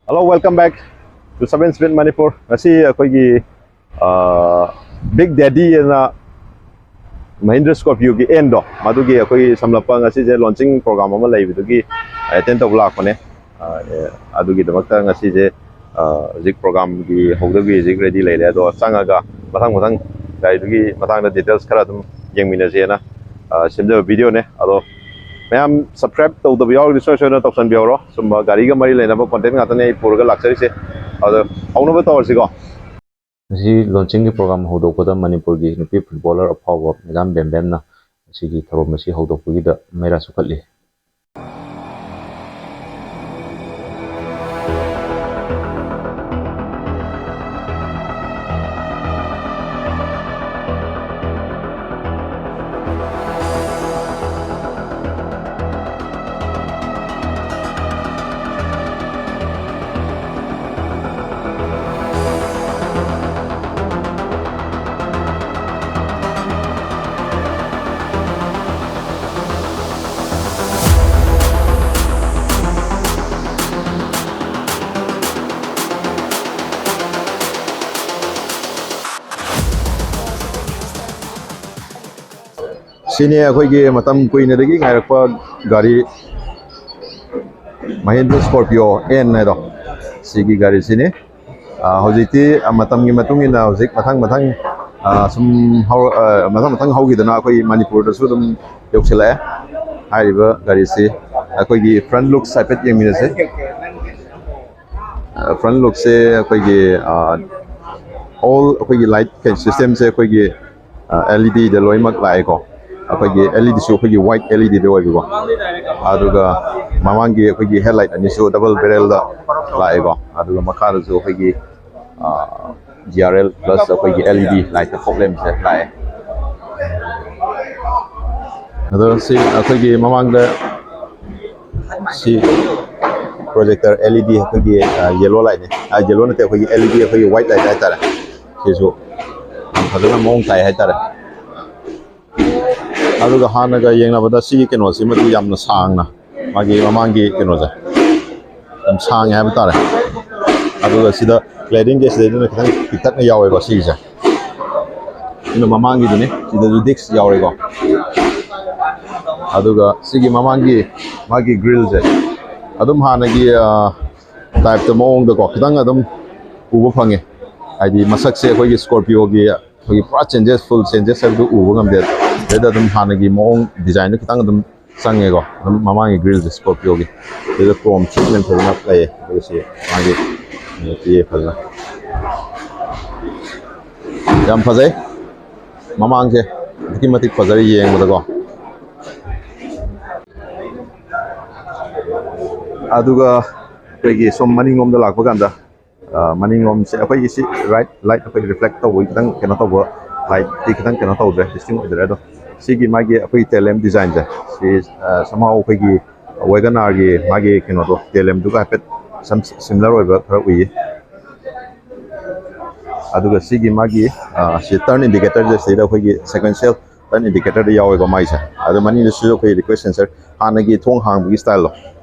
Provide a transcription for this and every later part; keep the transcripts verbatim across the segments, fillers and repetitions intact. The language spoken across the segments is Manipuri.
Hello, welcome back to Seven Speed Manipur. ꯉꯁꯤ ꯑꯩꯈꯣꯏꯒꯤ ꯕꯤꯛ ꯗꯦꯗꯤ ꯑꯅ ꯃꯍꯤꯟꯗ꯭ꯔ ꯁ꯭ꯀꯣꯔꯄꯤꯌꯣꯒꯤ ꯑꯦꯟꯗꯣ, ꯃꯗꯨꯒꯤ ꯑꯩꯈꯣꯏꯒꯤ ꯁꯝꯂꯞꯄ ꯉꯁꯤꯁꯦ ꯂꯣꯟꯆꯤꯡ ꯄ꯭ꯔꯣꯒ꯭ꯔꯥꯝ ꯑꯃ ꯂꯩꯕꯗꯨꯒꯤ ꯑꯦꯇꯦꯟ ꯇꯧꯕ ꯂꯥꯛꯄꯅꯦ꯫ ꯑ, ꯑꯦ, ꯑꯗꯨꯒꯤꯗꯃꯛꯇ ꯉꯁꯤꯁꯦ, ꯑ, ꯍꯧꯖꯤꯛ ꯄ꯭ꯔꯣꯒ꯭ꯔꯥꯝꯒꯤ ꯍꯧꯗꯕꯤ ꯍꯧꯖꯤꯛ ꯔꯦꯗꯤ ꯂꯩꯔꯦ꯫ ꯑꯗꯣ ꯆꯪꯉꯒ ꯃꯊꯪ ꯃꯊꯪ ꯒꯥꯔꯤꯗꯨꯒꯤ ꯃꯇꯥꯡꯗ ꯗꯤꯇꯦꯜꯁ ꯈꯔ ꯑꯗꯨꯝ ꯌꯦꯡꯃꯤꯟꯅꯁꯦꯅ, ꯑ, ꯁꯦꯝꯖꯕ ꯚꯤꯗꯤꯑꯣꯅꯦ꯫ ꯑꯗꯣ ꯃꯌꯥꯝ ꯁꯕꯁꯀ꯭ꯔꯥꯏꯕ ꯇꯧꯗꯕ ꯌꯥꯎꯔꯗꯤ ꯁꯣꯏ ꯁꯣꯏꯗꯅ ꯇꯧꯁꯟꯕꯤꯍꯧꯔꯣ꯫ ꯁꯨꯝꯕ ꯒꯥꯔꯤꯒ ꯃꯔꯤ ꯂꯩꯅꯕ ꯀꯣꯟꯇꯦꯟ ꯉꯥꯛꯇꯅꯦ ꯑꯩ ꯄꯨꯔꯒ ꯂꯥꯛꯆꯔꯤꯁꯦ꯫ ꯑꯗꯣ ꯍꯧꯅꯕ ꯇꯧꯔꯁꯤꯀꯣ꯫ ꯉꯁꯤ ꯂꯣꯟꯆꯤꯡꯒꯤ ꯄ꯭ꯔꯣꯒ꯭ꯔꯥꯝ ꯍꯧꯗꯣꯛꯄꯗ ꯃꯅꯤꯄꯨꯔꯒꯤ ꯅꯨꯄꯤ ꯐꯨꯠꯕꯣꯂꯔ ꯑꯐꯥꯎꯕ ꯃꯦꯗꯥꯝ ꯕꯦꯝꯕꯦꯝꯅ ꯉꯁꯤꯒꯤ ꯊꯧꯔꯝ ꯑꯁꯤ ꯍꯧꯗꯣꯛꯄꯒꯤꯗ ꯃꯩꯔꯥ ꯆꯨꯈꯠꯂꯤ꯫ ꯁꯤꯅꯤ ꯑꯩꯈꯣꯏꯒꯤ ꯃꯇꯝ ꯀꯨꯏꯅꯗꯒꯤ ꯉꯥꯏꯔꯛꯄ ꯒꯥꯔꯤ, ꯃꯍꯤꯟꯗ꯭ꯔ ꯁ꯭ꯀꯣꯔꯄꯤꯌꯣ ꯑꯦꯟ ꯍꯥꯏꯗꯣ, ꯁꯤꯒꯤ ꯒꯥꯔꯤꯁꯤꯅꯤ꯫ ꯑ, ꯍꯧꯖꯤꯛꯇꯤ, ꯑ, ꯃꯇꯝꯒꯤ ꯃꯇꯨꯡ ꯏꯟꯅ ꯍꯧꯖꯤꯛ ꯃꯊꯪ ꯃꯊꯪ, ꯑ, ꯁꯨꯝ ꯍꯧ-, ꯑ, ꯃꯊꯪ ꯃꯊꯪ ꯍꯧꯈꯤꯗꯅ ꯑꯩꯈꯣꯏ ꯃꯅꯤꯄꯨꯔꯗꯁꯨ ꯑꯗꯨꯝ ꯌꯧꯁꯤꯜꯂꯛꯑꯦ꯫ ꯍꯥꯏꯔꯤꯕ ꯒꯥꯔꯤꯁꯤ ꯑꯩꯈꯣꯏꯒꯤ ꯐ꯭ꯔꯟ ꯂꯨꯛꯁ ꯍꯥꯏꯐꯦꯠ ꯌꯦꯡꯃꯤꯟꯅꯁꯦ꯫ ꯐ꯭ꯔꯟ ꯂꯨꯛꯁꯦ ꯑꯩꯈꯣꯏꯒꯤ, ꯑ, ꯑꯣꯜ ꯑꯩꯈꯣꯏꯒꯤ ꯂꯥꯏꯠ ꯁꯤꯁꯇꯦꯝꯁꯦ ꯑꯩꯈꯣꯏꯒꯤ, ꯑ, ꯑꯦꯜ ꯏ ꯗꯤꯗ ꯂꯣꯏꯅꯃꯛ ꯂꯥꯛꯑꯦꯀꯣ꯫ ꯑꯩꯈꯣꯏꯒꯤ ꯑꯦꯜ ꯏ ꯗꯤꯁꯨ ꯑꯩꯈꯣꯏꯒꯤ ꯋꯥꯏꯠ ꯑꯦꯜ ꯏ ꯗꯤꯗ ꯑꯣꯏꯕꯀꯣ꯫ ꯑꯗꯨꯒ ꯃꯃꯥꯡꯒꯤ ꯑꯩꯈꯣꯏꯒꯤ ꯍꯦꯗꯂꯥꯏꯠ ꯑꯅꯤꯁꯨ ꯗꯕꯜ ꯕꯦꯔꯦꯜꯗ ꯂꯥꯛꯑꯦꯀꯣ꯫ ꯑꯗꯨꯒ ꯃꯈꯥꯗꯁꯨ ꯑꯩꯈꯣꯏꯒꯤ, ꯑ, ꯖꯤ ꯑꯥꯔ ꯑꯦꯜ ꯄ꯭ꯂꯁ ꯑꯩꯈꯣꯏꯒꯤ ꯑꯦꯜ ꯏ ꯗꯤ ꯂꯥꯏꯠꯇ ꯐꯣꯛ ꯂꯦꯝꯁꯦ ꯂꯥꯛꯑꯦ꯫ ꯑꯗꯣ ꯁꯤ ꯑꯩꯈꯣꯏꯒꯤ ꯃꯃꯥꯡꯗ ꯁꯤ ꯄ꯭ꯔꯣꯖꯦꯛꯇꯔ ꯑꯦꯜ ꯏ ꯗꯤ ꯑꯩꯈꯣꯏꯒꯤ, ꯑ, ꯌꯦꯂꯣ ꯂꯥꯏꯠꯅꯦ꯫ ꯑ, ꯌꯦꯂꯣ ꯅꯠꯇꯦ, ꯑꯩꯈꯣꯏꯒꯤ ꯑꯦꯜ ꯏ ꯗꯤ ꯑꯩꯈꯣꯏꯒꯤ ꯋꯥꯏꯠ ꯂꯥꯏꯠ ꯍꯥꯏꯇꯥꯔꯦ꯫ ꯁꯤꯁꯨ ꯌꯥꯝ ꯐꯖꯅ ꯃꯑꯣꯡ ꯇꯥꯏ ꯍꯥꯏꯇꯥꯔꯦ꯫ ꯑꯗꯨꯒ ꯍꯥꯟꯅꯒ ꯌꯦꯡꯅꯕꯗ ꯁꯤꯒꯤ ꯀꯩꯅꯣꯁꯤꯃꯗꯤ ꯌꯥꯝꯅ ꯁꯥꯡꯅ, ꯃꯥꯒꯤ ꯃꯃꯥꯡꯒꯤ ꯀꯩꯅꯣꯁꯦ, ꯌꯥꯝ ꯁꯥꯡꯉꯦ ꯍꯥꯏꯕ ꯇꯥꯔꯦ꯫ ꯑꯗꯨꯒ ꯁꯤꯗ claddingꯁꯦ ꯁꯤꯗꯩꯗꯅ ꯈꯤꯇꯪ ꯄꯤꯛꯇꯛꯅ ꯌꯥꯎꯋꯦꯀꯣ ꯁꯤꯒꯤꯁꯦ꯫ ꯁꯤꯅ ꯃꯃꯥꯡꯒꯤꯗꯨꯅꯤ, ꯁꯤꯗꯁꯨ disc ꯌꯥꯎꯔꯦꯀꯣ꯫ ꯑꯗꯨꯒ ꯁꯤꯒꯤ ꯃꯃꯥꯡꯒꯤ ꯃꯥꯒꯤ grillꯁꯦ ꯑꯗꯨꯝ ꯍꯥꯟꯅꯒꯤ typeꯇ ꯃꯑꯣꯡꯗꯀꯣ ꯈꯤꯇꯪ ꯑꯗꯨꯝ ꯎꯕ ꯐꯪꯉꯦ꯫ ꯍꯥꯏꯗꯤ ꯃꯁꯛꯁꯦ ꯑꯩꯈꯣꯏꯒꯤ Scorpioꯒꯤ ꯑꯩꯈꯣꯏꯒꯤ ꯄꯨꯔꯥ changes, full changes ꯍꯥꯏꯕꯗꯨ ꯎꯕ ꯉꯝꯗꯦ꯫ ꯁꯤꯗꯩꯗ ꯑꯗꯨꯝ ꯍꯥꯟꯅꯒꯤ ꯃꯑꯣꯡ designꯗꯨ ꯈꯤꯇꯪ ꯑꯗꯨꯝ ꯆꯪꯉꯦꯀꯣ꯫ ꯑꯗꯨꯝ ꯃꯃꯥꯡꯒꯤ grillꯁꯦ Scorpioꯒꯤ, ꯁꯤꯗ chrome treatment ꯐꯖꯅ ꯂꯩꯌꯦ꯫ ꯑꯗꯨꯒ ꯁꯤ ꯃꯥꯒꯤ ꯀꯩꯅꯣ ꯄꯤꯌꯦ ꯐꯖꯅ꯫ ꯌꯥꯝ ꯐꯖꯩ꯫ ꯃꯃꯥꯡꯁꯦ ꯑꯗꯨꯛꯀꯤ ꯃꯇꯤꯛ ꯐꯖꯔꯦ ꯌꯦꯡꯕꯗꯀꯣ꯫ ꯑꯗꯨꯒ ꯑꯩꯈꯣꯏꯒꯤ ꯁꯣꯝ ꯃꯅꯤꯡꯂꯣꯝꯗ ꯂꯥꯛꯄ ꯀꯥꯟꯗ, ꯑ, ꯃꯅꯤꯡꯂꯣꯝꯁꯦ ꯑꯩꯈꯣꯏꯒꯤ ꯁꯤ right light ꯑꯩꯈꯣꯏ reflect ꯇꯧꯕꯒꯤ ꯈꯤꯇꯪ ꯀꯩꯅꯣ ꯇꯧꯕ lightꯇꯤ ꯈꯤꯇꯪ ꯀꯩꯅꯣ ꯇꯧꯗ꯭ꯔꯦ, distinct ꯑꯣꯏꯗ꯭ꯔꯦ꯫ ꯑꯗꯣ ꯁꯤꯒꯤ ꯃꯥꯒꯤ ꯑꯩꯈꯣꯏꯒꯤ tail lamp designꯁꯦ ꯁꯤ, ꯑ, somehow ꯑꯩꯈꯣꯏꯒꯤ WagonRꯒꯤ ꯃꯥꯒꯤ ꯀꯩꯅꯣꯗꯣ, tail lampꯗꯨꯒ ꯍꯥꯏꯐꯦꯠ some similar ꯑꯣꯏꯕ ꯈꯔ ꯎꯏꯌꯦ꯫ ꯑꯗꯨꯒ ꯁꯤꯒꯤ ꯃꯥꯒꯤ, ꯑ, ꯁꯤ turn indicatorꯁꯦ ꯁꯤꯗ ꯑꯩꯈꯣꯏꯒꯤ sequential turn indicatorꯗ ꯌꯥꯎꯋꯦꯀꯣ ꯃꯥꯏꯁꯦ꯫ ꯑꯗꯣ ꯃꯅꯤꯡꯗꯁꯨ ꯑꯩꯈꯣꯏ request sensor, ꯍꯥꯟꯅꯒꯤ ꯊꯣꯡ ꯍꯥꯡꯕꯒꯤ styleꯗꯣ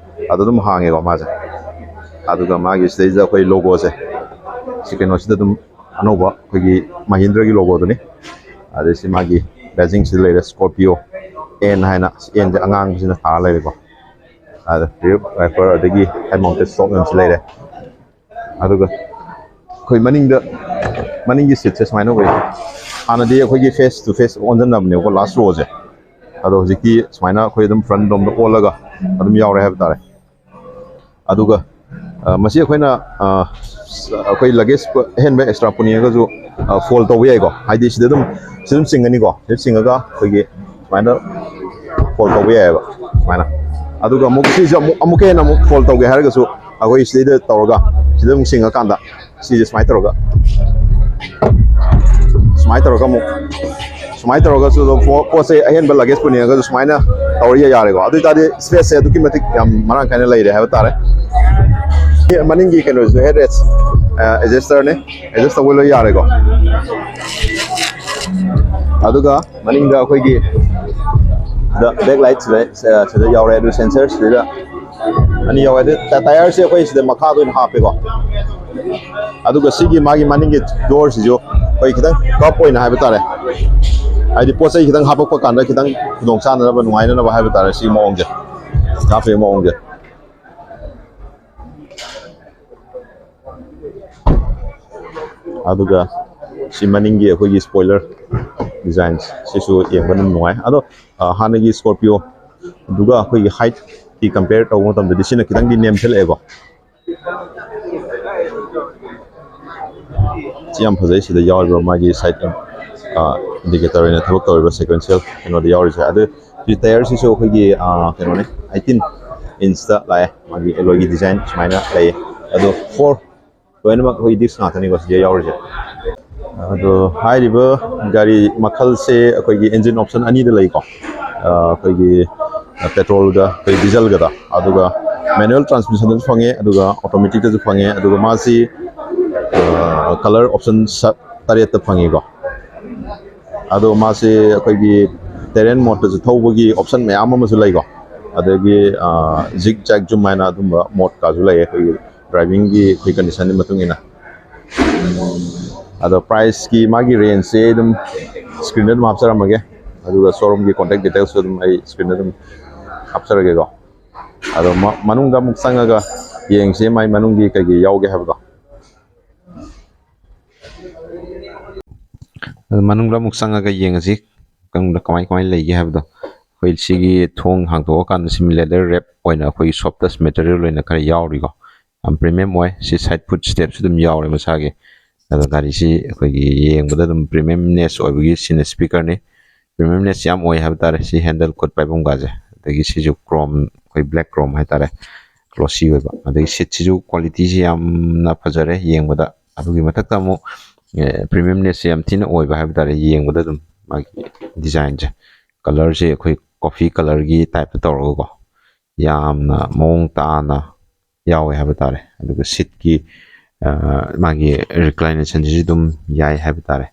ꯑꯗꯨ ꯑꯗꯨꯝ ꯍꯥꯡꯉꯦꯀꯣ ꯃꯥꯁꯦ꯫ ꯑꯗꯨꯒ ꯃꯥꯒꯤ ꯁꯤꯗꯩꯁꯤꯗ ꯑꯩꯈꯣꯏ logoꯁꯦ ꯁꯤ ꯀꯩꯅꯣꯁꯤꯗ ꯑꯗꯨꯝ ꯑꯅꯧꯕ ꯑꯩꯈꯣꯏꯒꯤ Mahindraꯒꯤ logoꯗꯨꯅꯤ꯫ ꯑꯗꯩ ꯁꯤ ꯃꯥꯒꯤ badgingꯁꯤꯗ ꯂꯩꯔꯦ, Scorpio N ꯍꯥꯏꯅ, Nꯁꯦ ꯑꯉꯥꯡꯕꯁꯤꯅ ꯊꯥꯔ ꯂꯩꯔꯦꯀꯣ꯫ ꯑꯗ rear wiper, ꯑꯗꯒꯤ head mounted shock lamps ꯂꯩꯔꯦ꯫ ꯑꯗꯨꯒ ꯑꯩꯈꯣꯏ ꯃꯅꯤꯡꯗ, ꯃꯅꯤꯡꯒꯤ seatꯁꯦ ꯁꯨꯃꯥꯏꯅ ꯑꯣꯏ꯫ ꯍꯥꯟꯅꯗꯤ ꯑꯩꯈꯣꯏꯒꯤ face to face ꯑꯣꯟꯁꯤꯟꯅꯕꯅꯦꯕꯀꯣ last rowꯁꯦ꯫ ꯑꯗꯣ ꯍꯧꯖꯤꯛꯇꯤ ꯁꯨꯃꯥꯏꯅ ꯑꯩꯈꯣꯏ ꯑꯗꯨꯝ front ꯂꯣꯝꯗ ꯑꯣꯜꯂꯒ ꯑꯗꯨꯝ ꯌꯥꯎꯔꯦ ꯍꯥꯏꯕ ꯇꯥꯔꯦ꯫ ꯑꯗꯨꯒ, ꯑ, ꯃꯁꯤ ꯑꯩꯈꯣꯏꯅ, ꯑ, ꯑꯩꯈꯣꯏ luggage ꯑꯍꯦꯟꯕ extra ꯄꯨꯅꯤꯡꯉꯒꯁꯨ, ꯑ, fold ꯇꯧꯕ ꯌꯥꯏꯀꯣ꯫ ꯍꯥꯏꯗꯤ ꯁꯤꯗ ꯑꯗꯨꯝ, ꯁꯤ ꯑꯗꯨꯝ ꯆꯤꯡꯒꯅꯤꯀꯣ꯫ ꯁꯤꯗ ꯆꯤꯡꯉꯒ ꯑꯩꯈꯣꯏꯒꯤ ꯁꯨꯃꯥꯏꯅ fold ꯇꯧꯕ ꯌꯥꯏꯑꯕ ꯁꯨꯃꯥꯏꯅ꯫ ꯑꯗꯨꯒ ꯑꯃꯨꯛ ꯁꯤꯁꯦ ꯑꯃꯨꯛ, ꯑꯃꯨꯛꯀ ꯍꯦꯟꯅ ꯑꯃꯨꯛ fold ꯇꯧꯒꯦ ꯍꯥꯏꯔꯒꯁꯨ ꯑꯩꯈꯣꯏ ꯁꯤꯗꯩꯗ ꯇꯧꯔꯒ ꯁꯤꯗ ꯑꯃꯨꯛ ꯆꯤꯡꯉꯀꯥꯟꯗ ꯁꯤꯁꯦ ꯁꯨꯃꯥꯏꯅ ꯇꯧꯔꯒ, ꯁꯨꯃꯥꯏꯅ ꯇꯧꯔꯒ ꯑꯃꯨꯛ, ꯁꯨꯃꯥꯏꯅ ꯇꯧꯔꯒꯁꯨ ꯑꯗꯨꯝ ꯄꯣ-, ꯄꯣꯠꯁꯦ ꯑꯍꯦꯟꯕ luggage ꯄꯨꯅꯤꯡꯉꯒꯁꯨ ꯁꯨꯃꯥꯏꯅ ꯇꯧꯔ ꯌꯥꯔꯦꯀꯣ꯫ ꯑꯗꯨ ꯑꯣꯏꯇꯥꯔꯗꯤ spaceꯁꯦ ꯑꯗꯨꯛꯀꯤ ꯃꯇꯤꯛ ꯌꯥꯝ ꯃꯔꯥꯡ ꯀꯥꯏꯅ ꯂꯩꯔꯦ ꯍꯥꯏꯕ ꯇꯥꯔꯦ꯫ ꯃꯅꯤꯡꯒꯤ ꯀꯩꯅꯣꯁꯤꯁꯨ headrest, ꯑ, adjusterꯅꯦ, adjust ꯇꯧꯕ ꯂꯣꯏ ꯌꯥꯔꯦꯀꯣ꯫ ꯑꯗꯨꯒ ꯃꯅꯤꯡꯗ ꯑꯩꯈꯣꯏꯒꯤ ꯁꯤꯗ back light ꯁꯤꯗ, ꯁꯤꯗ ꯌꯥꯎꯔꯦ, ꯑꯗꯨ sensor ꯁꯤꯗ ꯑꯅꯤ ꯌꯥꯎꯋꯦ꯫ ꯑꯗꯩ ꯇ- ꯇꯥꯌꯔꯁꯦ ꯑꯩꯈꯣꯏ ꯁꯤꯗ ꯃꯈꯥꯗ ꯑꯣꯏꯅ ꯍꯥꯞꯄꯦꯀꯣ꯫ ꯑꯗꯨꯒ ꯁꯤꯒꯤ ꯃꯥꯒꯤ ꯃꯅꯤꯡꯒꯤ ꯗꯣꯔꯁꯤꯁꯨ ꯑꯩꯈꯣꯏ ꯈꯤꯇꯪ ꯀꯞ ꯑꯣꯏꯅ ꯍꯥꯏꯕ ꯇꯥꯔꯦ, ꯍꯥꯏꯗꯤ ꯄꯣꯠ ꯆꯩ ꯈꯤꯇꯪ ꯍꯥꯄꯛꯄ ꯀꯥꯟꯗ ꯈꯤꯇꯪ ꯈꯨꯗꯣꯡ ꯆꯥꯅꯅꯕ, ꯅꯨꯡꯉꯥꯏꯅꯅꯕ ꯍꯥꯏꯕ ꯇꯥꯔꯦ꯫ ꯁꯤꯒꯤ ꯃꯑꯣꯡꯁꯦ, ꯍꯥꯞꯄꯒꯤ ꯃꯑꯣꯡꯁꯦ꯫ ꯑꯗꯨꯒ ꯁꯤ ꯃꯅꯤꯡꯒꯤ ꯑꯩꯈꯣꯏꯒꯤ ꯁ꯭ꯄꯣꯏꯂꯔ ꯗꯤꯖꯥꯏꯟ ꯁꯤꯁꯨ ꯌꯦꯡꯕ ꯑꯗꯨꯝ ꯅꯨꯡꯉꯥꯏ꯫ ꯑꯗꯣ ꯑ, ꯍꯥꯟꯅꯒꯤ ꯁ꯭ꯀꯣꯔꯄꯤꯌꯣ ꯑꯗꯨꯒ ꯑꯩꯈꯣꯏꯒꯤ ꯍꯥꯏꯠꯀꯤ ꯀꯝꯄꯦꯌꯔ ꯇꯧꯕ ꯃꯇꯝꯗꯗꯤ ꯁꯤꯅ ꯈꯤꯇꯪꯗꯤ ꯅꯦꯝꯊꯔꯛꯑꯦꯀꯣ꯫ ꯁꯤ ꯌꯥꯝ ꯐꯖꯩ꯫ ꯁꯤꯗ ꯌꯥꯎꯔꯤꯕ ꯃꯥꯒꯤ ꯁꯥꯏꯠ ꯏꯟꯗꯤꯀꯦꯇꯔ ꯑꯣꯏꯅ ꯊꯕꯛ ꯇꯧꯔꯤꯕ ꯁꯦꯀ꯭ꯋꯦꯟꯁꯤꯌꯦꯜ ꯀꯩꯅꯣꯗ ꯌꯥꯎꯔꯤꯁꯦ꯫ ꯑꯗꯨ ꯁꯤ ꯇꯥꯌꯔꯁꯤꯁꯨ ꯑꯩꯈꯣꯏꯒꯤ ꯑ, ꯀꯩꯅꯣꯅꯤ, ꯑꯩꯠꯇꯤꯟ ꯏꯟꯁꯇ ꯂꯥꯛꯑꯦ꯫ ꯃꯥꯒꯤ ꯑꯦꯂꯣꯏꯒꯤ ꯗꯤꯖꯥꯏꯟ ꯁꯨꯃꯥꯏꯅ ꯂꯩꯌꯦ꯫ ꯑꯗꯣ ꯐꯣꯔ ꯂꯣꯏꯅꯃꯛ ꯑꯩꯈꯣꯏ ꯗꯤꯁ ꯉꯥꯛꯇꯅꯤꯀꯣ ꯁꯤꯗ ꯌꯥꯎꯔꯤꯁꯦ꯫ ꯑꯗꯣ ꯍꯥꯏꯔꯤꯕ ꯒꯥꯔꯤ ꯃꯈꯜꯁꯦ ꯑꯩꯈꯣꯏꯒꯤ ꯏꯟꯖꯤꯟ ꯑꯣꯞꯁꯟ ꯑꯅꯤꯗ ꯂꯩꯀꯣ꯫ ꯑ, ꯑꯩꯈꯣꯏꯒꯤ ꯄꯦꯇ꯭ꯔꯣꯜꯒ ꯑꯩꯈꯣꯏ ꯗꯤꯖꯜꯒꯗ, ꯑꯗꯨꯒ ꯃꯦꯅꯨꯋꯦꯜ ꯇ꯭ꯔꯥꯟꯁꯃꯤꯁꯟꯗꯁꯨ ꯐꯪꯉꯦ, ꯑꯗꯨꯒ ꯑꯣꯇꯣꯃꯦꯇꯤꯛꯇꯁꯨ ꯐꯪꯉꯦ, ꯑꯗꯨꯒ ꯃꯥꯁꯤ ꯀꯂꯔ ꯑꯣꯞꯁꯟ ꯇꯔꯦꯠꯇ ꯐꯪꯉꯤꯀꯣ꯫ ꯑꯗꯣ ꯃꯥꯁꯦ ꯑꯩꯈꯣꯏꯒꯤ ꯇꯦꯔꯦꯟ ꯃꯣꯠꯇꯁꯨ ꯊꯧꯕꯒꯤ ꯑꯣꯞꯁꯟ ꯃꯌꯥꯝ ꯑꯃꯁꯨ ꯂꯩꯀꯣ꯫ ꯑꯗꯒꯤ ꯖꯤꯛ ꯖꯦꯛ ꯖꯨꯝ ꯍꯥꯏꯅ ꯑꯗꯨꯝꯕ ꯃꯣꯠꯀꯥꯁꯨ ꯂꯩ ꯑꯩꯈꯣꯏꯒꯤ ꯗ꯭ꯔꯥꯏꯚꯤꯡꯒꯤ ꯑꯩꯈꯣꯏ ꯀꯟꯗꯤꯁꯟꯒꯤ ꯃꯇꯨꯡ ꯏꯟꯅ꯫ ꯑꯗꯣ ꯄ꯭ꯔꯥꯏꯁꯀꯤ ꯃꯥꯒꯤ ꯔꯦꯟꯖꯁꯦ ꯑꯗꯨꯝ ꯁ꯭ꯀ꯭ꯔꯤꯟꯗ ꯑꯗꯨꯝ ꯍꯥꯞꯆꯔꯝꯃꯒꯦ, ꯑꯗꯨꯒ ꯁꯣꯔꯨꯝꯒꯤ ꯀꯣꯟꯇꯦꯛ ꯗꯤꯇꯦꯜꯁꯁꯨ ꯑꯗꯨꯝ ꯑꯩ ꯁ꯭ꯀ꯭ꯔꯤꯟꯗ ꯑꯗꯨꯝ ꯍꯥꯞꯆꯔꯒꯦꯀꯣ꯫ ꯑꯗꯣ ꯃ- ꯃꯅꯨꯡꯗ ꯑꯃꯨꯛ ꯆꯪꯉꯒ ꯌꯦꯡꯁꯦ ꯃꯥꯏ ꯃꯅꯨꯡꯒꯤ ꯀꯩꯀꯩ ꯌꯥꯎꯒꯦ ꯍꯥꯏꯕꯗꯣ꯫ ꯑꯗꯣ ꯃꯅꯨꯡꯗ ꯑꯃꯨꯛ ꯆꯪꯉꯒ ꯌꯦꯡꯉꯁꯤ, ꯃꯅꯨꯡꯗ ꯀꯃꯥꯏ ꯀꯃꯥꯏꯅ ꯂꯩꯒꯦ ꯍꯥꯏꯕꯗꯣ꯫ ꯑꯩꯈꯣꯏ ꯁꯤꯒꯤ ꯊꯣꯡ ꯍꯥꯡꯗꯣꯛꯑꯀꯥꯟꯗ ꯁꯤ ꯂꯦꯗꯔ ꯔꯦꯞ ꯑꯣꯏꯅ ꯑꯩꯈꯣꯏꯒꯤ ꯁꯣꯞꯇꯁ ꯃꯦꯇꯔꯤꯌꯦꯜ ꯑꯣꯏꯅ ꯈꯔ ꯌꯥꯎꯔꯤꯀꯣ꯫ ꯌꯥꯝ ꯄ꯭ꯔꯤꯃꯤꯌꯝ ꯑꯣꯏ꯫ ꯁꯤ ꯁꯥꯏꯠ ꯐꯨꯠ ꯁ꯭ꯇꯦꯞꯁꯨ ꯑꯗꯨꯝ ꯌꯥꯎꯔꯦ ꯃꯁꯥꯒꯤ꯫ ꯑꯗꯣ ꯒꯥꯔꯤꯁꯤ ꯑꯩꯈꯣꯏꯒꯤ ꯌꯦꯡꯕꯗ ꯑꯗꯨꯝ ꯄ꯭ꯔꯤꯃꯤꯌꯝꯅꯦꯁ ꯑꯣꯏꯕꯒꯤ ꯁꯤꯅ ꯁ꯭ꯄꯤꯀꯔꯅꯤ꯫ ꯄ꯭ꯔꯤꯃꯤꯌꯝꯅꯦꯁ ꯌꯥꯝ ꯑꯣꯏ ꯍꯥꯏꯕ ꯇꯥꯔꯦ꯫ ꯁꯤ ꯍꯦꯟꯗꯜ ꯈꯨꯠ ꯄꯥꯏꯐꯝꯒꯥꯁꯦ꯫ ꯑꯗꯒꯤ ꯁꯤꯁꯨ ꯀ꯭ꯔꯣꯝ, ꯑꯩꯈꯣꯏ ꯕ꯭ꯂꯦꯛ ꯀ꯭ꯔꯣꯝ ꯍꯥꯏꯇꯥꯔꯦ, ꯒ꯭ꯂꯣꯁꯤ ꯑꯣꯏꯕ꯫ ꯑꯗꯒꯤ ꯁꯤꯠꯁꯤꯁꯨ ꯀ꯭ꯋꯥꯂꯤꯇꯤꯁꯤ ꯌꯥꯝꯅ ꯐꯖꯔꯦ ꯌꯦꯡꯕꯗ꯫ ꯑꯗꯨꯒꯤ ꯃꯊꯛꯇ ꯑꯃꯨꯛ ꯄ꯭ꯔꯤꯃꯤꯌꯝꯅꯦꯁꯁꯦ ꯌꯥꯝ ꯊꯤꯅ ꯑꯣꯏꯕ ꯍꯥꯏꯕ ꯇꯥꯔꯦ ꯌꯦꯡꯕꯗ ꯑꯗꯨꯝ꯫ ꯃꯥꯒꯤ ꯗꯤꯖꯥꯏꯟꯁꯦ, ꯀꯂꯔꯁꯦ ꯑꯩꯈꯣꯏ ꯀꯣꯐꯤ ꯀꯂꯔꯒꯤ ꯇꯥꯏꯞꯇ ꯇꯧꯔꯒꯀꯣ, ꯌꯥꯝꯅ ꯃꯑꯣꯡ ꯇꯥꯅ ꯌꯥꯎꯋꯦ ꯍꯥꯏꯕ ꯇꯥꯔꯦ꯫ ꯑꯗꯨꯒ ꯁꯤꯠꯀꯤ ꯃꯥꯒꯤ ꯔꯤꯀ꯭ꯂꯥꯏꯅꯦꯁꯟꯁꯤꯁꯨ ꯑꯗꯨꯝ ꯌꯥꯏ ꯍꯥꯏꯕ ꯇꯥꯔꯦ꯫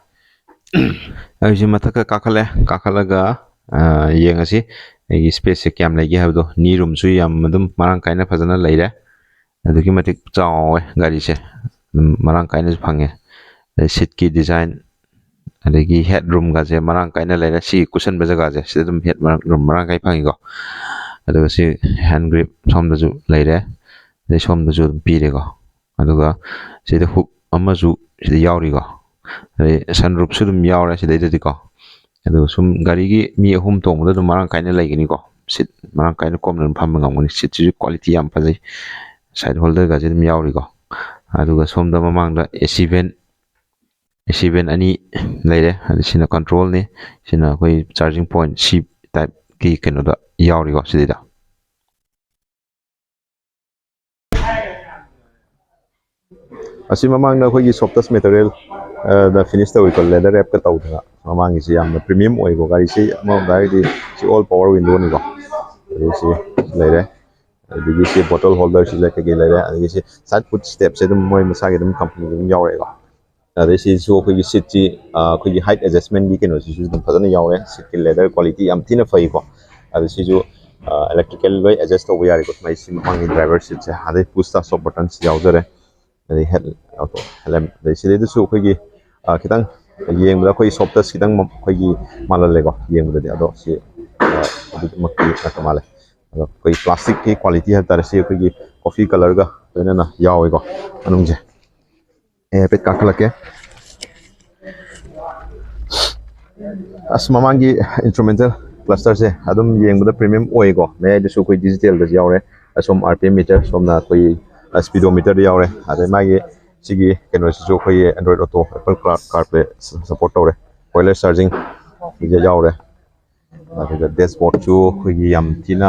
ꯑꯩꯁꯦ ꯃꯊꯛꯇ ꯀꯥꯈꯠꯂꯦ꯫ ꯀꯥꯈꯠꯂꯒ ꯌꯦꯡꯉꯁꯤ ꯑꯩꯒꯤ ꯁ꯭ꯄꯦꯁꯁꯦ ꯀꯌꯥꯝ ꯂꯩꯒꯦ ꯍꯥꯏꯕꯗꯣ꯫ ꯅꯤ ꯔꯨꯝꯁꯨ ꯌꯥꯝ ꯑꯗꯨꯝ ꯃꯔꯥꯡ ꯀꯥꯏꯅ ꯐꯖꯅ ꯂꯩꯔꯦ꯫ ꯑꯗꯨꯛꯀꯤ ꯃꯇꯤꯛ ꯆꯥꯎꯋꯦ ꯒꯥꯔꯤꯁꯦ꯫ ꯑꯗꯨꯝ ꯃꯔꯥꯡ ꯀꯥꯏꯅꯁꯨ ꯐꯪꯉꯦ꯫ ꯑꯗꯩ ꯁꯤꯠꯀꯤ ꯗꯤꯖꯥꯏꯟ, ꯑꯗꯒꯤ ꯍꯦꯠ ꯔꯨꯝꯒꯁꯦ ꯃꯔꯥꯡ ꯀꯥꯏꯅ ꯂꯩꯔꯦ꯫ ꯁꯤ ꯀꯨꯁꯟꯕ ꯖꯒꯥꯁꯦ ꯁꯤꯗ ꯑꯗꯨꯝ ꯍꯦꯠ ꯔꯨꯝ ꯃꯔꯥꯡ ꯀꯥꯏ ꯐꯪꯉꯤꯀꯣ꯫ ꯑꯗꯨꯒ ꯁꯤ ꯍꯦꯟ ꯒ꯭ꯔꯤꯞ ꯁꯣꯝꯗꯁꯨ ꯂꯩꯔꯦ꯫ ꯑꯗꯩ ꯁꯣꯝꯗꯁꯨ ꯑꯗꯨꯝ ꯄꯤꯔꯦꯀꯣ꯫ ꯑꯗꯨꯒ ꯁꯤꯗ ꯍꯨꯛ ꯑꯃꯁꯨ ꯁꯤꯗ ꯌꯥꯎꯔꯤꯀꯣ꯫ ꯑꯗꯩ ꯁꯟ ꯔꯨꯞꯁꯨ ꯑꯗꯨꯝ ꯌꯥꯎꯔꯦ ꯁꯤꯗꯩꯗꯗꯤꯀꯣ꯫ ꯑꯗꯨꯒ ꯁꯨꯝ ꯒꯥꯔꯤꯒꯤ ꯃꯤ ꯑꯍꯨꯝ ꯇꯣꯡꯕꯗ ꯑꯗꯨꯝ ꯃꯔꯥꯡ ꯀꯥꯏꯅ ꯂꯩꯒꯅꯤꯀꯣ꯫ ꯁꯤꯠ ꯃꯔꯥꯡ ꯀꯥꯏꯅ ꯀꯣꯝꯅ ꯑꯗꯨꯝ ꯐꯝꯕ ꯉꯝꯒꯅꯤ꯫ ꯁꯤꯠꯁꯤꯁꯨ ꯀ꯭ꯋꯥꯂꯤꯇꯤ ꯌꯥꯝ ꯐꯖꯩ꯫ ꯁꯥꯏꯠ ꯍꯣꯜꯗꯔꯒꯁꯦ ꯑꯗꯨꯝ ꯌꯥꯎꯔꯤꯀꯣ꯫ ꯑꯗꯨꯒ ꯁꯣꯝꯗ ꯃꯃꯥꯡꯗ ꯑꯦ ꯁꯤ ꯚꯦꯟ, ꯑꯦ ꯁꯤ ꯚꯦꯟ ꯑꯅꯤ ꯂꯩꯔꯦ꯫ ꯑꯗ ꯁꯤꯅ ꯀꯟꯇ꯭ꯔꯣꯜꯅꯤ꯫ ꯁꯤꯅ ꯑꯩꯈꯣꯏ ꯆꯥꯔꯖꯤꯡ ꯄꯣꯏꯟ ꯁꯤ ꯇꯥꯏꯞꯀꯤ ꯀꯩꯅꯣꯗ ꯌꯥꯎꯔꯤꯀꯣ ꯁꯤꯗꯩꯗ꯫ ꯑꯁꯤ ꯃꯃꯥꯡꯗ ꯑꯩꯈꯣꯏꯒꯤ ꯁꯣꯞꯇꯁ ꯃꯦꯇꯔꯤꯌꯦꯜ ꯗ ꯐꯤꯅꯤꯁ ꯇꯧꯋꯤꯀꯣ, ꯂꯦꯗꯔ ꯔꯦꯞꯀ ꯇꯧꯗꯅ꯫ ꯃꯃꯥꯡꯒꯤꯁꯤ ꯌꯥꯝꯅ ꯄ꯭ꯔꯤꯃꯤꯌꯝ ꯑꯣꯏꯀꯣ꯫ ꯒꯥꯔꯤꯁꯤ ꯑꯃꯔꯣꯝꯗ ꯍꯥꯏꯔꯒꯗꯤ ꯁꯤ ꯑꯣꯜ ꯄꯋꯥꯔ ꯋꯤꯟꯗꯣꯅꯤꯀꯣ꯫ ꯑꯗꯨ ꯁꯤ ꯂꯩꯔꯦ꯫ ꯑꯗꯒꯤ ꯁꯤ ꯕꯣꯇꯜ ꯍꯣꯜꯗꯔꯁꯤ ꯀꯩꯀꯩ ꯂꯩꯔꯦ꯫ ꯑꯗꯒꯤ ꯁꯤ ꯁꯥꯏꯠ ꯐꯨꯠ ꯁ꯭ꯇꯦꯞꯁꯦ ꯑꯗꯨꯝ ꯃꯣꯏ ꯃꯁꯥꯒꯤ ꯑꯗꯨꯝ ꯀꯝꯄꯅꯤꯒꯤ ꯑꯗꯨꯝ ꯌꯥꯎꯔꯛꯑꯦꯀꯣ꯫ ꯑꯗꯩ ꯁꯤꯁꯨ ꯑꯩꯈꯣꯏꯒꯤ ꯁꯤꯠꯁꯤ, ꯑ, ꯑꯩꯈꯣꯏꯒꯤ ꯍꯥꯏꯠ ꯑꯦꯗꯖꯁꯃꯦꯟꯒꯤ ꯀꯩꯅꯣꯁꯤꯁꯨ ꯑꯗꯨꯝ ꯐꯖꯅ ꯌꯥꯎꯔꯦ꯫ ꯁꯤꯠꯀꯤ ꯂꯦꯗꯔ ꯀ꯭ꯋꯥꯂꯤꯇꯤ ꯌꯥꯝ ꯊꯤꯅ ꯐꯩꯀꯣ꯫ ꯑꯗꯨ ꯁꯤꯁꯨ, ꯑ, ꯏꯂꯦꯛꯇ꯭ꯔꯤꯀꯦꯜ ꯂꯣꯏ ꯑꯦꯗꯖꯁ ꯇꯧꯕ ꯌꯥꯔꯦꯀꯣ꯫ ꯁꯨꯃꯥꯏꯅ ꯁꯤ ꯃꯃꯥꯡꯒꯤ ꯗ꯭ꯔꯥꯏꯚꯔ ꯁꯤꯠꯁꯦ, ꯑꯗꯩ ꯄꯨꯁ ꯁ꯭ꯇꯥꯔꯠ ꯁ꯭ꯇꯣꯞ ꯕꯇꯟꯁꯤ ꯌꯥꯎꯖꯔꯦ꯫ ꯑꯗꯩ ꯍꯦꯠ ꯑꯣꯇꯣ ꯍꯦꯂꯦꯝ, ꯑꯗꯩ ꯁꯤꯗꯩꯗꯁꯨ ꯑꯩꯈꯣꯏꯒꯤ, ꯑ, ꯈꯤꯇꯪ ꯌꯦꯡꯕꯗ ꯑꯩꯈꯣꯏꯒꯤ ꯁꯣꯞꯇꯁ ꯈꯤꯇꯪ ꯃ-, ꯑꯩꯈꯣꯏꯒꯤ ꯃꯥꯜꯍꯜꯂꯦꯀꯣ ꯌꯦꯡꯕꯗꯗꯤ꯫ ꯑꯗꯣ ꯁꯤ, ꯑ, ꯑꯗꯨꯃꯛꯇꯤ ꯅꯠꯇ ꯃꯥꯜꯂꯦ꯫ ꯑꯗꯣ ꯑꯩꯈꯣꯏꯒꯤ ꯄ꯭ꯂꯥꯁꯇꯤꯛꯀꯤ ꯀ꯭ꯋꯥꯂꯤꯇꯤ ꯍꯥꯏꯕ ꯇꯥꯔꯦ, ꯁꯤ ꯑꯩꯈꯣꯏꯒꯤ ꯀꯣꯐꯤ ꯀꯂꯔꯒ ꯂꯣꯏꯅꯅ ꯌꯥꯎꯋꯦꯀꯣ ꯃꯅꯨꯡꯁꯦ꯫ ꯑꯩ ꯍꯥꯏꯐꯦꯠ ꯀꯥꯈꯠꯂꯛꯀꯦ꯫ ꯑꯁ, ꯃꯃꯥꯡꯒꯤ ꯏꯟꯁꯇ꯭ꯔꯨꯃꯦꯟꯇꯦꯜ ꯀ꯭ꯂꯁꯇꯔꯁꯦ ꯑꯗꯨꯝ ꯌꯦꯡꯕꯗ ꯄ꯭ꯔꯤꯃꯤꯌꯝ ꯑꯣꯏꯀꯣ꯫ ꯃꯌꯥꯏꯗꯁꯨ ꯑꯩꯈꯣꯏ ꯗꯤꯖꯤꯇꯦꯜꯗꯁꯨ ꯌꯥꯎꯔꯦ꯫ ꯑꯁꯣꯝ ꯑꯥꯔ ꯄꯤ ꯑꯦꯝ ꯃꯤꯇꯔ, ꯁꯣꯝꯅ ꯑꯩꯈꯣꯏ ꯁ꯭ꯄꯤꯗꯣ ꯃꯤꯇꯔꯗ ꯌꯥꯎꯔꯦ꯫ ꯑꯗꯩ ꯃꯥꯒꯤ ꯁꯤꯒꯤ ꯀꯩꯅꯣꯁꯤꯁꯨ ꯑꯩꯈꯣꯏꯒꯤ Android auto, apple car play support ꯇꯧꯔꯦ꯫ ꯋꯥꯌꯔꯂꯦꯁ ꯆꯥꯔꯖꯤꯡ ꯁꯤꯗ ꯌꯥꯎꯔꯦ꯫ ꯑꯗꯨꯒ ꯗꯦꯁꯕꯣꯔꯗꯁꯨ ꯑꯩꯈꯣꯏꯒꯤ ꯌꯥꯝ ꯊꯤꯅ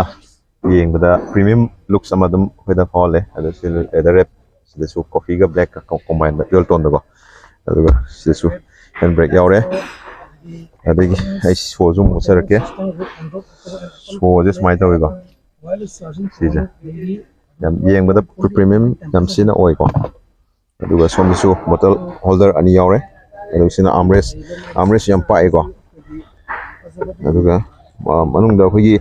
ꯌꯦꯡꯕꯗ ꯄ꯭ꯔꯤꯃꯤꯌꯝ ꯂꯨꯛꯁ ꯑꯃ ꯑꯗꯨꯝ ꯑꯩꯈꯣꯏꯗ ꯐꯥꯎꯍꯜꯂꯦ꯫ ꯑꯗꯣ ꯁꯤ ꯂꯦꯗꯔ ꯔꯦꯞ, ꯁꯤꯗꯁꯨ ꯀꯣꯐꯤꯒ ꯕ꯭ꯂꯦꯛꯀ ꯀꯣꯝꯕꯥꯏꯟꯗ ꯗ꯭ꯌꯨꯑꯦꯜ ꯇꯣꯟꯗꯀꯣ꯫ ꯑꯗꯨꯒ ꯁꯤꯗꯁꯨ ꯍꯦꯟ ꯕ꯭ꯔꯦꯛ ꯌꯥꯎꯔꯦ꯫ ꯑꯗꯒꯤ ꯑꯩ ꯁꯣꯁꯨ ꯑꯃꯨꯛ ꯎꯠꯆꯔꯛꯀꯦ꯫ ꯁꯣꯁꯦ ꯁꯨꯃꯥꯏꯅ ꯇꯧꯋꯤꯀꯣ꯫ ꯁꯤꯁꯦ ꯌꯥꯝ ꯌꯦꯡꯕꯗ ꯄ꯭ꯔꯤꯃꯤꯌꯝ ꯌꯥꯝ ꯊꯤꯅ ꯑꯣꯏꯀꯣ꯫ ꯑꯗꯨꯒ ꯁꯣꯝꯗꯁꯨ ꯕꯣꯇꯜ ꯍꯣꯜꯗꯔ ꯑꯅꯤ ꯌꯥꯎꯔꯦ꯫ ꯑꯗꯨꯒ ꯁꯤꯅ ꯑꯥꯔꯝꯔꯦꯁ, ꯑꯥꯔꯝꯔꯦꯁ ꯌꯥꯝ ꯄꯥꯛꯑꯦꯀꯣ꯫ ꯑꯗꯨꯒ ꯃꯅꯨꯡꯗ ꯑꯩꯈꯣꯏꯒꯤ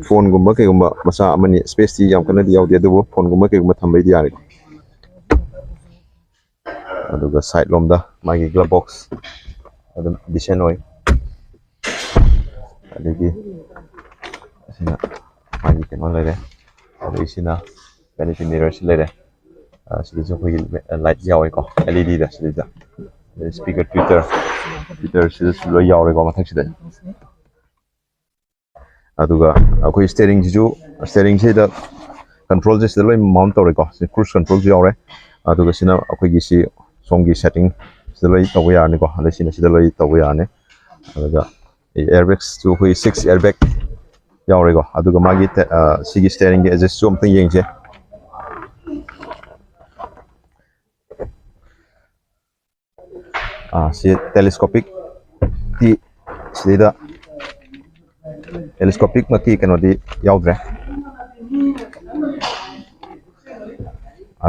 ꯐꯣꯟꯒꯨꯝꯕ ꯀꯩꯒꯨꯝꯕ ꯃꯆꯥ ꯑꯃꯅꯤ, ꯁ꯭ꯄꯦꯁꯇꯤ ꯌꯥꯝ ꯀꯟꯅꯗꯤ ꯌꯥꯎꯗꯦ, ꯑꯗꯨꯕꯨ ꯐꯣꯟꯒꯨꯝꯕ ꯀꯩꯒꯨꯝꯕ ꯊꯝꯕꯩꯗꯤ ꯌꯥꯔꯦꯀꯣ꯫ ꯑꯗꯨꯒ ꯁꯥꯏꯠ ꯂꯣꯝꯗ ꯃꯥꯒꯤ ꯒ꯭ꯂꯞ ꯕꯣꯛꯁ ꯑꯗꯨꯝ ꯗꯤꯁꯦꯟ ꯑꯣꯏ꯫ ꯑꯗꯒꯤ ꯑꯁꯤꯅ ꯃꯥꯒꯤ ꯀꯩꯅꯣ ꯂꯩꯔꯦ꯫ ꯑꯗꯒꯤ ꯁꯤꯅ ꯚꯦꯅꯤꯇꯤ ꯃꯤꯔꯔꯁꯤ ꯂꯩꯔꯦ꯫ ꯁꯤꯗꯁꯨ ꯑꯩꯈꯣꯏꯒꯤ ꯂꯥꯏꯠ ꯌꯥꯎꯋꯦꯀꯣ, ꯑꯦꯜ ꯏ ꯗꯤꯗ ꯁꯤꯗꯩꯗ꯫ ꯁ꯭ꯄꯤꯀꯔ, ꯇ꯭ꯋꯤꯇꯔ, ꯇ꯭ꯋꯤꯇꯔꯁꯤꯗꯁꯨ ꯂꯣꯏ ꯌꯥꯎꯔꯦꯀꯣ ꯃꯊꯛꯁꯤꯗ꯫ ꯑꯗꯨꯒ ꯑꯩꯈꯣꯏ ꯁ꯭ꯇꯦꯔꯤꯡꯁꯤꯁꯨ, ꯁ꯭ꯇꯦꯔꯤꯡꯁꯤꯗ ꯀꯟꯇ꯭ꯔꯣꯜꯁꯦ ꯁꯤꯗ ꯂꯣꯏ ꯃꯥꯎꯟ ꯇꯧꯔꯦꯀꯣ꯫ ꯁꯤ ꯀ꯭ꯔꯨꯖ ꯀꯟꯇ꯭ꯔꯣꯜꯁꯨ ꯌꯥꯎꯔꯦ꯫ ꯑꯗꯨꯒ ꯁꯤꯅ ꯑꯩꯈꯣꯏꯒꯤ ꯁꯤ ꯁꯣꯝꯒꯤ ꯁꯦꯠꯇꯤꯡ ꯁꯤꯗ ꯂꯣꯏ ꯇꯧꯕ ꯌꯥꯔꯅꯤꯀꯣ꯫ ꯑꯗꯩ ꯁꯤꯅ ꯁꯤꯗ ꯂꯣꯏ ꯇꯧꯕ ꯌꯥꯔꯅꯤ꯫ ꯑꯗꯨꯒ ꯑꯦꯌꯔꯕꯦꯒꯁꯨ ꯑꯩꯈꯣꯏ ꯁꯤꯛꯁ ꯑꯦꯌꯔꯕꯦꯒ ꯌꯥꯎꯔꯦꯀꯣ꯫ ꯑꯗꯨꯒ ꯃꯥꯒꯤ ꯁꯤꯒꯤ ꯁ꯭ꯇꯦꯔꯤꯡꯒꯤ ꯑꯦꯗꯖꯁꯁꯨ ꯑꯝꯇꯪ ꯌꯦꯡꯁꯦ꯫ ꯁꯤ ꯇꯦꯂꯤꯁꯀꯣꯄꯤꯛꯇꯤ ꯁꯤꯗꯩꯗ ꯇꯦꯂꯤꯁꯀꯣꯄꯤꯛꯃꯛꯀꯤ ꯀꯩꯅꯣꯗꯤ ꯌꯥꯎꯗ꯭ꯔꯦ꯫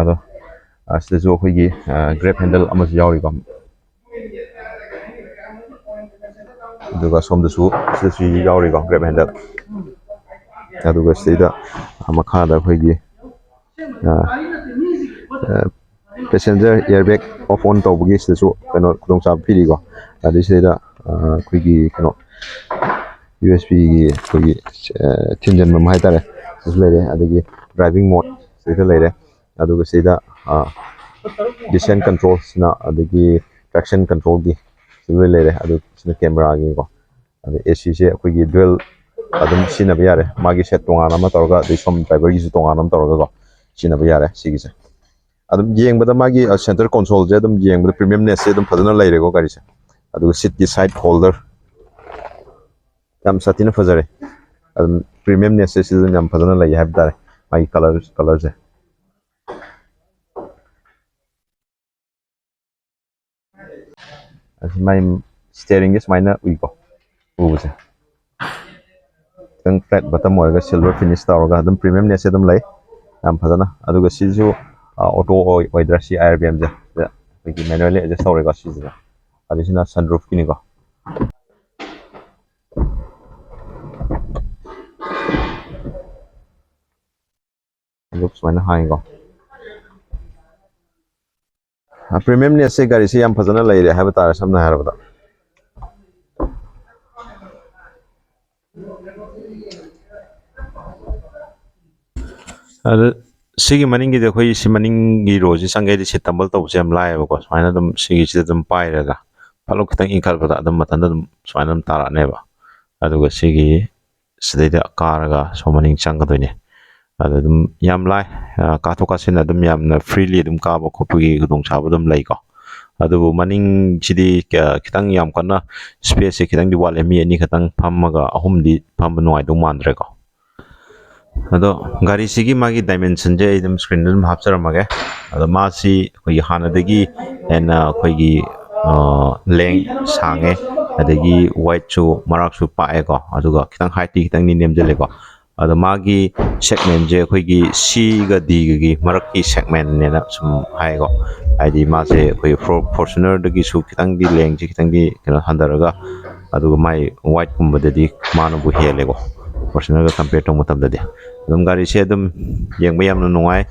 ꯑꯗꯣ ꯁꯤꯗꯁꯨ ꯑꯩꯈꯣꯏꯒꯤ ꯒ꯭ꯔꯦꯞ ꯍꯦꯟꯗꯜ ꯑꯃꯁꯨ ꯌꯥꯎꯔꯤꯀꯣ꯫ ꯑꯗꯨꯒ ꯁꯣꯝꯗꯁꯨ ꯁꯤꯗꯁꯨ ꯌꯥꯎꯔꯤꯀꯣ, ꯒ꯭ꯔꯦꯞ ꯍꯦꯟꯗꯜ꯫ ꯑꯗꯨꯒ ꯁꯤꯗꯩꯗ ꯃꯈꯥꯗ ꯑꯩꯈꯣꯏꯒꯤ ꯄꯦꯁꯦꯟꯖꯔ ꯏꯌꯥꯔꯕꯦꯒ ꯑꯣꯐ ꯑꯣꯟ ꯇꯧꯕꯒꯤ ꯁꯤꯗꯁꯨ ꯀꯩꯅꯣ ꯈꯨꯗꯣꯡꯆꯥꯕ ꯄꯤꯔꯤꯀꯣ꯫ ꯑꯗꯩ ꯁꯤꯗꯩꯗ ꯑꯩꯈꯣꯏꯒꯤ ꯀꯩꯅꯣ ꯌꯨ ꯑꯦꯁ ꯕꯤꯒꯤ ꯑꯩꯈꯣꯏꯒꯤ ꯊꯤꯟꯖꯤꯟꯐꯝ ꯍꯥꯏꯇꯥꯔꯦ, ꯁꯤꯁꯨ ꯂꯩꯔꯦ꯫ ꯑꯗꯒꯤ ꯗ꯭ꯔꯥꯏꯚꯤꯡ ꯃꯣꯠ ꯁꯤꯗ ꯂꯩꯔꯦ꯫ ꯑꯗꯨꯒ ꯁꯤꯗ ꯗꯤꯁꯦꯟ ꯀꯟꯇ꯭ꯔꯣꯜꯁꯤꯅ, ꯑꯗꯒꯤ ꯇ꯭ꯔꯦꯛꯁꯟ ꯀꯟꯇ꯭ꯔꯣꯜꯒꯤ ꯁꯤ ꯂꯣꯏ ꯂꯩꯔꯦ꯫ ꯑꯗꯨ ꯁꯤꯅ ꯀꯦꯃꯦꯔꯥꯒꯤꯀꯣ꯫ ꯑꯗꯩ ꯑꯦ ꯁꯤꯁꯦ ꯑꯩꯈꯣꯏꯒꯤ ꯗꯨꯋꯦꯜ ꯑꯗꯨꯝ ꯁꯤꯖꯤꯟꯅꯕ ꯌꯥꯔꯦ꯫ ꯃꯥꯒꯤ ꯁꯦꯠ ꯇꯣꯉꯥꯟꯅ ꯑꯃ ꯇꯧꯔꯒ, ꯑꯗꯩ ꯁꯣꯝ ꯗ꯭ꯔꯥꯏꯚꯔꯒꯤꯁꯨ ꯇꯣꯉꯥꯟꯅ ꯑꯃ ꯇꯧꯔꯒꯀꯣ ꯁꯤꯖꯤꯟꯅꯕ ꯌꯥꯔꯦ ꯁꯤꯒꯤꯁꯦ꯫ ꯑꯗꯨꯝ ꯌꯦꯡꯕꯗ ꯃꯥꯒꯤ ꯁꯦꯟꯇꯔ ꯀꯣꯟꯁꯣꯜꯁꯦ ꯑꯗꯨꯝ ꯌꯦꯡꯕꯗ ꯄ꯭ꯔꯤꯃꯤꯌꯝꯅꯦꯁꯁꯦ ꯑꯗꯨꯝ ꯐꯖꯅ ꯂꯩꯔꯦꯀꯣ ꯒꯥꯔꯤꯁꯦ꯫ ꯑꯗꯨꯒ ꯁꯤꯠꯀꯤ ꯁꯥꯏꯠ ꯍꯣꯜꯗꯔ ꯌꯥꯝ ꯁꯥꯊꯤꯅ ꯐꯖꯔꯦ꯫ ꯑꯗꯨꯝ ꯄ꯭ꯔꯤꯃꯤꯌꯝꯅꯦꯁꯁꯦ ꯁꯤꯗ ꯑꯗꯨꯝ ꯌꯥꯝ ꯐꯖꯅ ꯂꯩ ꯍꯥꯏꯕ ꯇꯥꯔꯦ, ꯃꯥꯒꯤ ꯀꯂꯔ, ꯀꯂꯔꯁꯦ꯫ ꯑꯁꯤ ꯃꯥꯏ ꯁ꯭ꯇꯦꯔꯤꯡꯁꯦ ꯁꯨꯃꯥꯏꯅ ꯎꯏꯀꯣ, ꯎꯕꯁꯦ ꯈꯤꯇꯪ ꯐ꯭ꯂꯦꯠ ꯕꯣꯇꯝ ꯑꯣꯏꯔꯒ ꯁꯤꯜꯚꯔ ꯐꯤꯅꯤꯁ ꯇꯧꯔꯒ ꯑꯗꯨꯝ ꯄ꯭ꯔꯤꯃꯤꯌꯝꯅꯦꯁꯁꯦ ꯑꯗꯨꯝ ꯂꯩ ꯌꯥꯝ ꯐꯖꯅ꯫ ꯑꯗꯨꯒ ꯁꯤꯁꯨ auto ꯑꯣꯏꯗ꯭ꯔꯥ, C I R B ꯑꯦꯝꯁꯦ ꯑꯩꯈꯣꯏꯒꯤ ꯃꯦꯅꯨꯋꯦꯜꯂꯤ ꯑꯦꯗꯖꯁ ꯇꯧꯔꯦꯀꯣ ꯁꯤꯁꯤꯗ꯫ ꯑꯗꯨ ꯁꯤꯅ ꯁꯟꯔꯨꯐꯀꯤꯅꯤꯀꯣ꯫ ꯑꯗꯨ ꯁꯨꯃꯥꯏꯅ ꯍꯥꯡꯉꯤꯀꯣ꯫ ꯄ꯭ꯔꯤꯃꯤꯌꯝꯅꯦꯁꯁꯦ ꯒꯥꯔꯤꯁꯦ ꯌꯥꯝ ꯐꯖꯅ ꯂꯩꯔꯦ ꯍꯥꯏꯕ ꯇꯥꯔꯦ, ꯁꯝꯅ ꯍꯥꯏꯔꯕꯗ꯫ ꯑꯗ ꯁꯤꯒꯤ ꯃꯅꯤꯡꯒꯤꯗꯤ, ꯑꯩꯈꯣꯏ ꯁꯤ ꯃꯅꯤꯡꯒꯤ ꯔꯣꯁꯤ ꯆꯪꯒꯦꯗꯤ ꯁꯤ ꯇꯝꯕꯜ ꯇꯧꯕꯁꯦ ꯌꯥꯝ ꯂꯥꯏꯌꯦꯕꯀꯣ꯫ ꯁꯨꯃꯥꯏꯅ ꯑꯗꯨꯝ ꯁꯤꯒꯤꯁꯤꯗ ꯑꯗꯨꯝ ꯄꯥꯏꯔꯒ ꯐꯠꯂꯥꯎ ꯈꯤꯇꯪ ꯏꯟꯈꯠꯄꯗ ꯑꯗꯨꯝ ꯃꯊꯟꯇ ꯑꯗꯨꯝ ꯁꯨꯃꯥꯏꯅ ꯑꯗꯨꯝ ꯇꯥꯔꯛꯑꯅꯦꯕ꯫ ꯑꯗꯨꯒ ꯁꯤꯒꯤ ꯁꯤꯗꯩꯗ ꯀꯥꯔꯒ ꯁꯣꯝ ꯃꯅꯤꯡ ꯆꯪꯒꯗꯣꯏꯅꯦ꯫ ꯑꯗ ꯑꯗꯨꯝ ꯌꯥꯝ ꯂꯥꯏ, ꯑ, ꯀꯥꯊꯣꯛ ꯀꯥꯁꯤꯟ ꯑꯗꯨꯝ ꯌꯥꯝꯅ freely ꯑꯗꯨꯝ ꯀꯥꯕ ꯈꯣꯠꯄꯒꯤ ꯈꯨꯗꯣꯡꯆꯥꯕ ꯑꯗꯨꯝ ꯂꯩꯀꯣ꯫ ꯑꯗꯨꯕꯨ ꯃꯅꯤꯡꯁꯤꯗꯤ ꯀ-, ꯈꯤꯇꯪ ꯌꯥꯝ ꯀꯟꯅ spaceꯁꯦ ꯈꯤꯇꯪꯗꯤ ꯋꯥꯠꯂꯦ, ꯃꯤ ꯑꯅꯤ ꯈꯛꯇꯪ ꯐꯝꯃꯒ ꯑꯍꯨꯝꯗꯤ ꯐꯝꯕ ꯅꯨꯡꯉꯥꯏꯗꯧ ꯃꯥꯟꯗ꯭ꯔꯦꯀꯣ꯫ ꯑꯗꯣ ꯒꯥꯔꯤꯁꯤꯒꯤ ꯃꯥꯒꯤ dimensionꯁꯦ ꯑꯩ ꯑꯗꯨꯝ screenꯗ ꯑꯗꯨꯝ ꯍꯥꯞꯆꯔꯝꯃꯒꯦ꯫ ꯑꯗꯣ ꯃꯥꯁꯤ ꯑꯩꯈꯣꯏꯒꯤ ꯍꯥꯟꯅꯗꯒꯤ ꯍꯦꯟꯅ ꯑꯩꯈꯣꯏꯒꯤ, ꯑ, length ꯁꯥꯡꯉꯦ, ꯑꯗꯒꯤ wideꯁꯨ ꯃꯔꯥꯛꯁꯨ ꯄꯥꯛꯑꯦꯀꯣ, ꯑꯗꯨꯒ ꯈꯤꯇꯪ heightꯇꯤ ꯈꯤꯇꯪꯗꯤ ꯅꯦꯝꯖꯜꯂꯦꯀꯣ꯫ ꯑꯗꯣ ꯃꯥꯒꯤ segmentꯁꯦ ꯑꯩꯈꯣꯏꯒꯤ Cꯒ Dꯒꯒꯤ ꯃꯔꯛꯀꯤ segmentꯅꯦꯅ ꯁꯨꯝ ꯍꯥꯏꯀꯣ꯫ ꯍꯥꯏꯗꯤ ꯃꯥꯁꯦ ꯑꯩꯈꯣꯏ For-, Fortunerꯗꯒꯤꯁꯨ ꯈꯤꯇꯪꯗꯤ lengthꯁꯦ ꯈꯤꯇꯪꯗꯤ ꯀꯩꯅꯣ ꯍꯟꯊꯔꯒ, ꯑꯗꯨꯒ ꯃꯥꯏ wideꯀꯨꯝꯕꯗꯗꯤ ꯃꯥꯅꯕꯨ ꯍꯦꯜꯂꯦꯀꯣ, Fortunerꯒ compare ꯇꯧꯕ ꯃꯇꯝꯗꯗꯤ꯫ ꯑꯗꯨꯝ ꯒꯥꯔꯤꯁꯦ ꯑꯗꯨꯝ ꯌꯦꯡꯕ ꯌꯥꯝꯅ ꯅꯨꯡꯉꯥꯏ,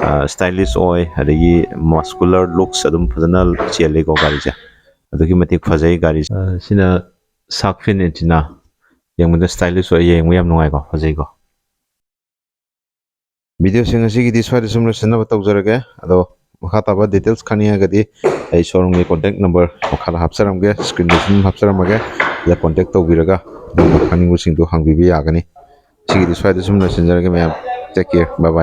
ꯑ, stylish ꯑꯣꯏ, ꯑꯗꯒꯤ muscular looks ꯑꯗꯨꯝ ꯐꯖꯅ ꯆꯦꯜꯂꯤꯀꯣ ꯒꯥꯔꯤꯁꯦ꯫ ꯑꯗꯨꯛꯀꯤ ꯃꯇꯤꯛ ꯐꯖꯩ ꯒꯥꯔꯤꯁꯦ꯫ ꯑ, ꯁꯤꯅ shark fin engine ꯌꯦꯡꯕꯗ stylish ꯑꯣꯏ, ꯌꯦꯡꯕ ꯌꯥꯝ ꯅꯨꯡꯉꯥꯏꯀꯣ, ꯐꯖꯩꯀꯣ꯫ Videoꯁꯤꯡ ꯑꯁꯤꯒꯤꯗꯤ ꯁ꯭ꯋꯥꯏꯗ ꯁꯨꯝ ꯂꯣꯏꯁꯤꯟꯅꯕ ꯇꯧꯖꯔꯒꯦ꯫ ꯑꯗꯣ ꯃꯈꯥ ꯇꯥꯕ details ꯈꯪꯅꯤꯡꯉꯒꯗꯤ ꯑꯩ showroomꯒꯤ contact number ꯃꯈꯥꯗ ꯍꯥꯞꯆꯔꯝꯒꯦ, screenꯗ ꯁꯨꯝ ꯍꯥꯞꯆꯔꯝꯃꯒꯦ꯫ ꯁꯤꯗ contact ꯇꯧꯕꯤꯔꯒ ꯑꯗꯣꯝꯅ ꯈꯪꯅꯤꯡꯕꯁꯤꯡꯗꯨ ꯍꯪꯕꯤꯕ ꯌꯥꯒꯅꯤ꯫ ꯁꯤꯒꯤꯗꯤ ꯁ꯭ꯋꯥꯏꯗ ꯁꯨꯝ ꯂꯣꯏꯁꯤꯟꯖꯔꯒꯦ ꯃꯌꯥꯝ꯫ Take care, bye bye꯫